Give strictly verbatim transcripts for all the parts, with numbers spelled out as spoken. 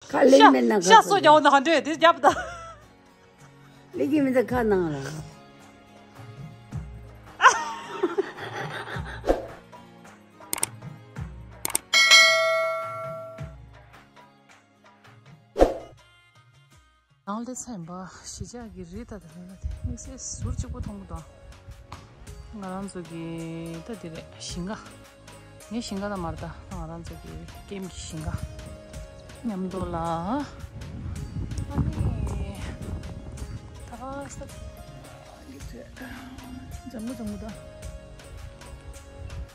ཁ་ལེགས་མེད་ན་ཁ་ཤ་སོ་རྒྱག་འོ་ན་ཧ་འདྲེ་དེ་རྒྱབ་ད། ལེགས་ཀྱི་མི་ཚེ་ཁ་ནང་ལ། ནང་ལ་སེམས་པ་གཞིས་ཆགས་ཀྱི་རི་དང་དེ་ལ་དེ་དམིགས་བསལ་ཟུར་གཅིག་པོ་མཐོང་གི་འདུག་ང་རང་ཚོ་གི་ད་དེ་རེད་ཞིང་ཁ། ངའི་ཞིང་ཁ་ད་མར་ད་ང་རང་ཚོ་གི་ཀེམ་གྱི་ཞིང་ཁ་མཉམ་དུ་ལ། ཨ་ནི་ད་ས་ལྗང་གུ་ལྗང་གུ་ད་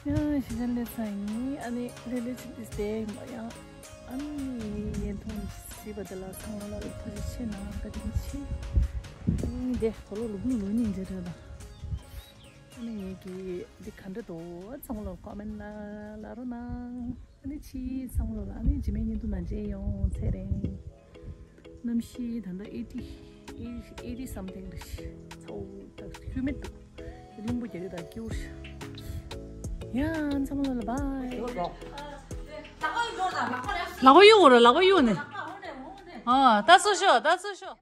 ཡང་གཞིས་ཆགས་སླེབས་ཚར་ཡིན། ཨ་ནི་ལྷོད་ལྷོད་ཅིག་ཏུ་བསྡད་ཡིན་པ་ཡང་། ཨ་ནི་ངའི་བརྙན་ཐུང་གཟིགས་པ་དེ་ལ་ཚང་མ་ལ་ཐུགས་རྗེ་ཆེ་གནང་། བཀའ་དྲིན་ཆེ། ཨ་ནི་དེ་དོ་ལོ་ལུག་ལུག་ཉིན་རྗེས་རེད་ལ། ཨ་ནི་ངེད་ཀྱི་འདི་ག་འདྲ་འདུག་ཚང་མ་ལ་ཀོ་མེན་ལ་ལབ་རོགས་གནང་། ཨ་ནི་ཕྱིའི་ཚང་མ་ལ་ཨ་ནི་རྗེས་མའི་བརྙན་ཐུང་ནང་མཇལ་ཡོང་། ཚེ་རིང་། གནམ་གཤིས་ད་ལྟ་eighty eighty something རེད། ཚ་བོ་དང་humid འདུག་རླུང་པོ་རྒྱག་གི་དང་སྐྱིད་པོ་རེད། ཡ་ཚང་མ་ལ་bye། ལག་པ་གཡུག་ར་ལག་པ་གཡུག་ནས། ཨ་ད་སོ་ཤོག་ད་སོ་ཤོག་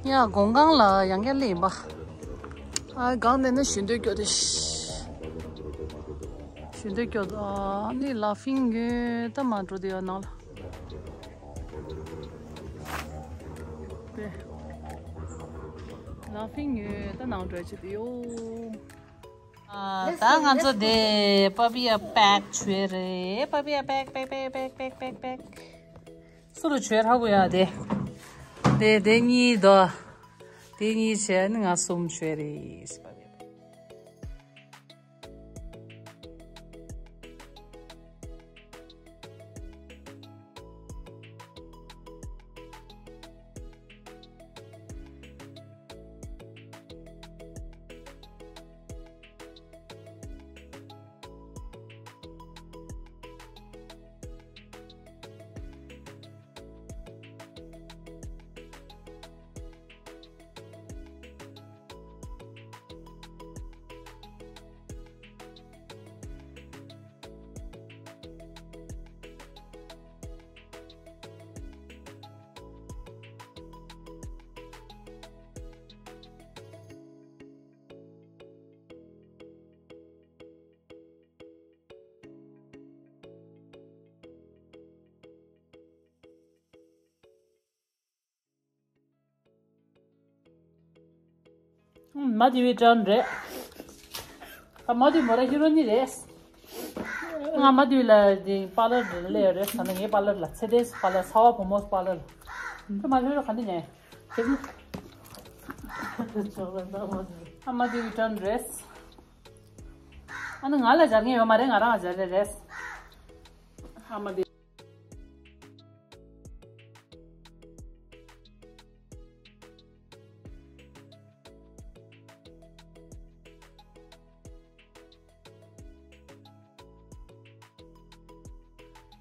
ཡ་དགོང་གང་ལ་ཡང་བསྐྱར་སླེབས་ཡིན་པ། ཨ་གང་ནས་ན་ཞུ་འདོད་སྐྱོ་དེ། ཞུ་འདོད་སྐྱོ་དེ། ཨ་ནི་ལ་ཕིང་ངོས་ད་མ་འགྲོ་དེ་ཡ་ནང་ལ། ལ་ཕིང་ངོས་ད་ནང་འགྲོ་ཆེད་དུ་ཡོད། ཨ་ད་ང་ཚོ་དེ་པ་པི་ཡ་པེག་བྱས་རེད། པ་པི་ཡ་པེག་པེག་པེག་པེག་པེག་པེག་པེག་སུ་རུ་བྱས་ཧ་གོ་ཡ་དེ། དེ་དེ་གཉིས་དོ། དེ་གཉིས་བྱས་ནི་ང་གསུམ་བྱས་རེད། པ་པི་ཡ། མ་དེ་བའི་ཊརན་རེད། ཨ་མ་དེ་མོ་ར་ཧི་རོ་ནི་རེད། ང་མ་དེ་བའི་ལ་དེ་པ་ལར་རེད་ལས་རེད་ཟ་ན་ངའི་པ་ལར་ལ་ཚེ་དེ་པ་ལར་ཚ་བ་བུ་མོ་པ་ལར་ལ། ཁྱོད་མ་ཧི་རོ་ག་འདི་ནས་ཁྱེད་ཨ་མ་དེ་བའི་ཊརན་རེད། ཨ་ནི་ང་ལ་སྦྱར་མཁན་ཡོད་མ་རེད། ང་རང་ལ་སྦྱར་རེད་རེད། ཨ་མ་དེ།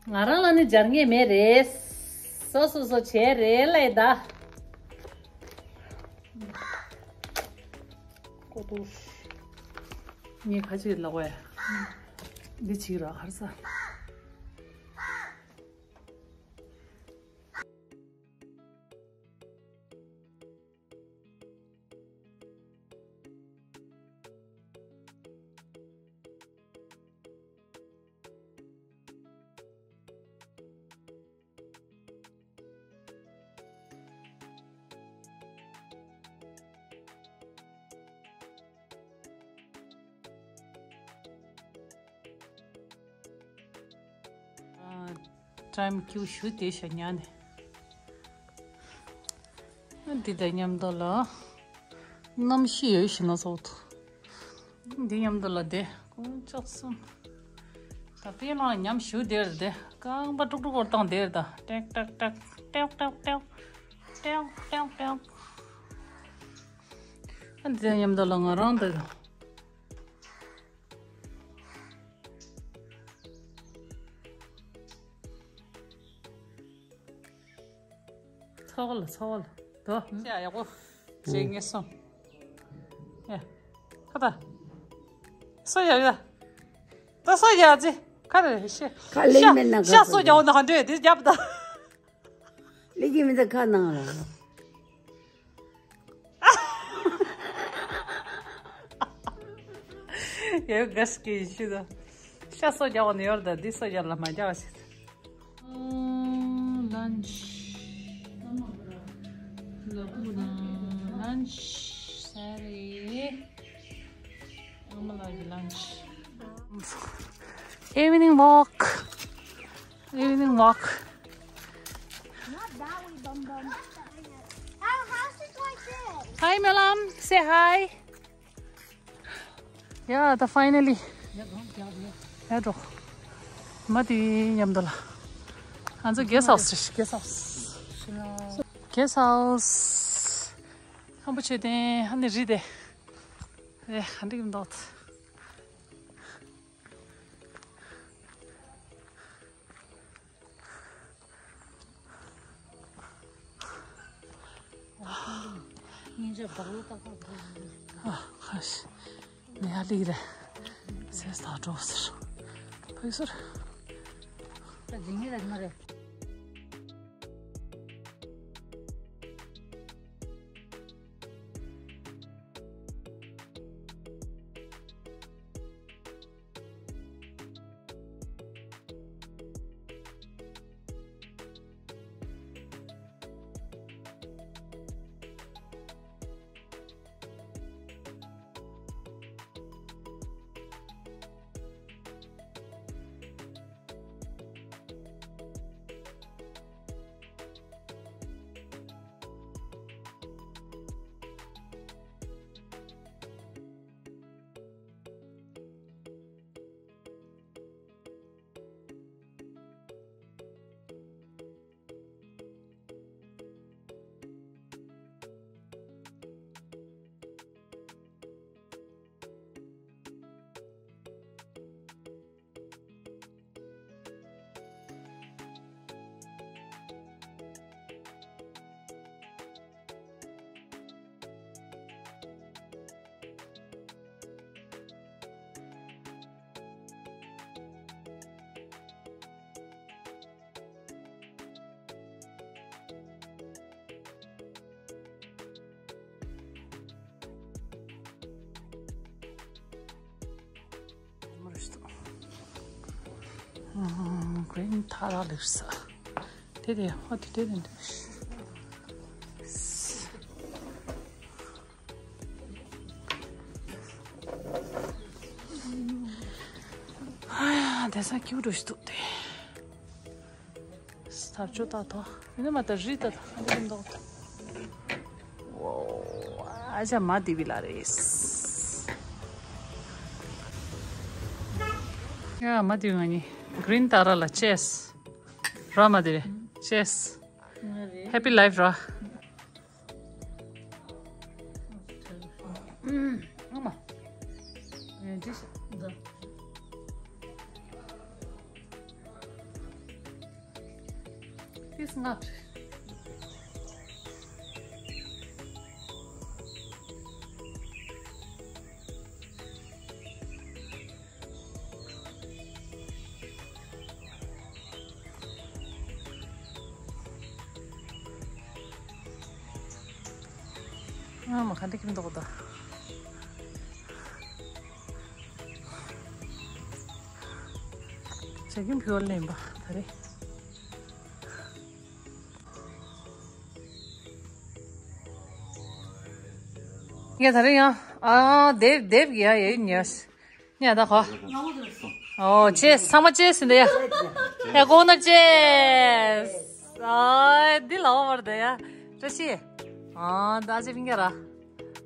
ང་རང་ལ་ནི་སྦྱར་ངེས་མེད་རེད། སོ་སོ་སོ་བྱས་རེད་ལས་ད། ཀོ་ཏོ། ངས་ཁ་ཅིག་ལབ་པས། འདི་ཅིག་ར་ཧར་ས། ཊའིམ་ཀྱིའུ་ཞུ་དེ་ཤ་ཉ་ནས། འདི་དང་མཉམ་དུ་ལ། གནམ་གཤིས་ཡོད་ཤི་ན་སོགས། འདི་མཉམ་དུ་ལ་དེ་ཀོང་ལྕགས་གསུམ། ད་དཔེ་ལ་ཉམས་ཞུ་དེར་དེ་རྐང་པ་དཀྲུག་དཀྲུག་བོར་བཏང་དེར་ད་ཏེག་ཏེག་ཏེག་ཏེག་ཏེག་ཏེག་ཏེག་ཏེག་ཏེག། ཨ་འདི་མཉམ་དུ་ལ་ང་རང་དེ། ཚོགས་ལ་ཚོགས་ལ་དོ། ཡ་ཡག་པོ། བྱེད་ངེས་སོང་། ཡ། ཁ་ད། སོ་ཡ་ཡ། ད་སོ་ཡ་ཅི། ཁ་རེ་ཤི། ཁ་ལེགས་མེད་ན་ཤ་ཁ་སོ་ཡ་འོ་ན་ཧ་འདྲེ་དེ་རྒྱབ་ད། ལེགས་ཀྱི་མི་ད་ཁ་ནང་ལ། ཡོད་ག་སྐད་ཤི་ད། ཤ་སོ་རྒྱག་པ་ནི་ཡོར་ད་འདི་སོ་རྒྱག་ལ་མ་རྒྱག་ཞིག་ལན་ཆི། ལ་ཀུ་དང་ལན་ཆི་ས་རེད། ཨ་མ་ལགས་ཀྱི་ལན་ཆི། Evening walk. Evening walk. Not that way, bum bum. Our house is like this. Hi, Milam. Say hi. Yeah, the finally. ཡ་འགྲོ། མ་དེ་མཉམ་དུ་ལ། ང་ཚོ་གེ་སི་ཧའུ་སི་རེད། གེ་སི་ཧའུ་སི། གེ་སི་ཧའུ་སི། ཁམ་བུ་ཆེ་དེ་ཧ་ནི་རི་དེ། ཨེ་ཧ་འདྲི་གི་མི་འདུག་ཨ་ཁ་ཤི། ནེ་ཧ་ལི་རེད། སེ་ས་འགྲོ་ཟེར། ཕ་གི་ཟེར། ད་ཇི་ངེ་རེད་མ་རེད། ཨ། གྲིན་ཐ་ར་ལེགས་ས། དེ་དེ་ཧོ་དེ་དེ་དེ་དེ། ཨ་ཡ་དེ་ས་ཁྱིའུ་འགྲོ་ཞིག་འདུག་སྟེ། ས་ཆུ་ད་དོ། ཡིན་ན་མ་ད་རི་ད་ད་འདི་འདུག་ཨོ། ཨ་ཅག་མ་དེ་བི་ལ་རེད། ཡ་མ་དེ་ང་ནི་གྲིན་ཏཱ་ར་ལ་ཅེས། ར་མ་དེ་རེད། ཅེས། Happy life ར། ཨ་མ། འདི་ཞིག་འདི། འདི་སྔགས་རེད། ཨ་མ་ག་འདྲ་ཁྱིམ་འདུག་ད། ཇ་ཁྱིམ་ཕུལ་བ་ལེན་པ་ད་རེད། ངས་ད་རེས་ཡང་ཨ་དེབ་དེབ་ཀྱི་ཡ་ཡ་ཉ་ཉ་ད་ཁོ། ཨོ་ཅེས་ཚང་མ་ཅེས་ཟིན་ད་ཡ། ཡ་ཀོ་ན་ཅེས། ཨ་འདི་ལ་འོ་བར་ད་ཡ། བཀྲ་ཤིས། ཨ་ད་ཅེ་ཕིང་ག་ར།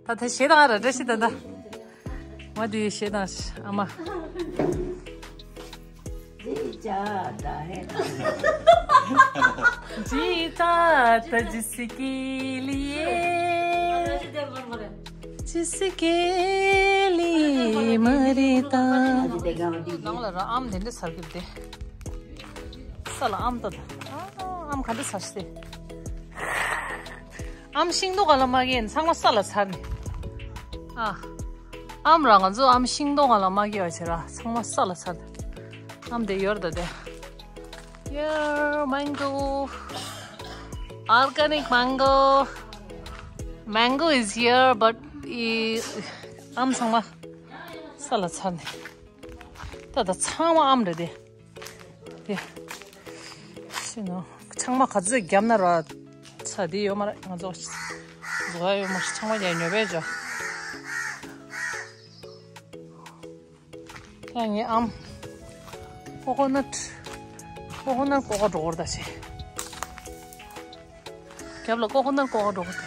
ད་ད་ཞེ་ད་ར་བཀྲ་ཤིས་ད་ད། ང་དེ་ཞེ་ད་ཨ་མ། जी चाहता जिसके लिए, जिसके लिए मरता। ནང་ལ་ར་ཨམ་དེ་འདྲ་ཚར་གི་བསྡད། ས་ལ་ཨམ་ཏོ་ད། ཨ་ཨམ་ག་འདྲ་ཚར་སྟེ། ཨམ་ཤིང་ཏོག་ག་ལ་མ་གིན་ཚང་མ་ས་ལ་ཚར་ནས། ཨ། ཨམ་ར་ང་ཚོ་ཨམ་ཤིང་ཏོག་ག་ལ་མ་གི་བ་བྱེད་ར་ཚང་མ་ས་ལ་ཚར་ནས། ཨམ་དེ་ཡོར་ད་དེ། Yeah, mango. Organic mango. Mango is here, but ཨམ་ཚང་མ་ས་ལ་ཚར་ནས། ད་ད་ཚང་མ་ཨམ་རེད་དེ། དེ། ཤི་ནོ། ཚང་མ་ག་ཚོད་བརྒྱབ་ན་ར། ཚ་དེ་ཡོད་མ་རེད་ང་ཚོ། འཛུགས་ཡ་ཡོད་མ་རེད་ཚང་མ་ཡ་ཉོ་བས་འཇོ། ད་ངའི་ཨམ། ཀོ་ཀོ་ནཊ། ཀོ་ཀོ་ནཊ་ཀོ་ཀོ་འགྲོ་བར་ད་ཤི། རྒྱབ་ལ་ཀོ་ཀོ་ནཊ་ཀོ་ཀོ་འགྲོ་བར་ད།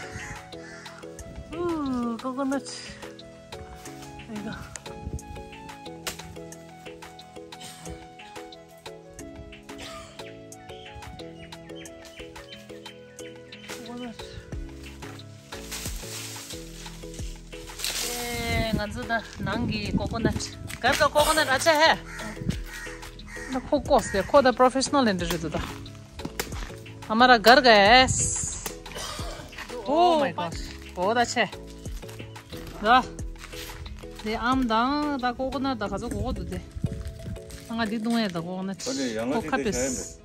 ཨུ་ཀོ་ཀོ་ནཊ། ཨེ་ག་ཨེ། ང་ཚོ་ད་ནང་གི་ཀོ་ཀོ་ནཊ། གར་ག་ཀོ་ཀོ་ནཊ་ཨ་ཅག་ཧེ། ད་ཁོ་ཀོས་ཏེ་ཁོ་ད་པྲོ་ཕེ་ཤ་ནལ་ལེན་འདྲ་རེད་འདུག་ད། ཨ་མ་ར་གར་ག་ཨེས། Oh my gosh. ཨོ་ད་ཆེ། ད། དེ་ཨམ་དང་ད་ཀོ་ཀོ་ནཊ་ད་ག་ཚོད་གོ་གོ་འདུག་དེ། ང་འདི་བཏུང་ཡས་ད་ཀོ་ཀོ་ནཊ། ཨ་ནི་ཡང་ང་ཁོ་ཁ་དེ་དཔེ། བྱ་ཡས་མེད།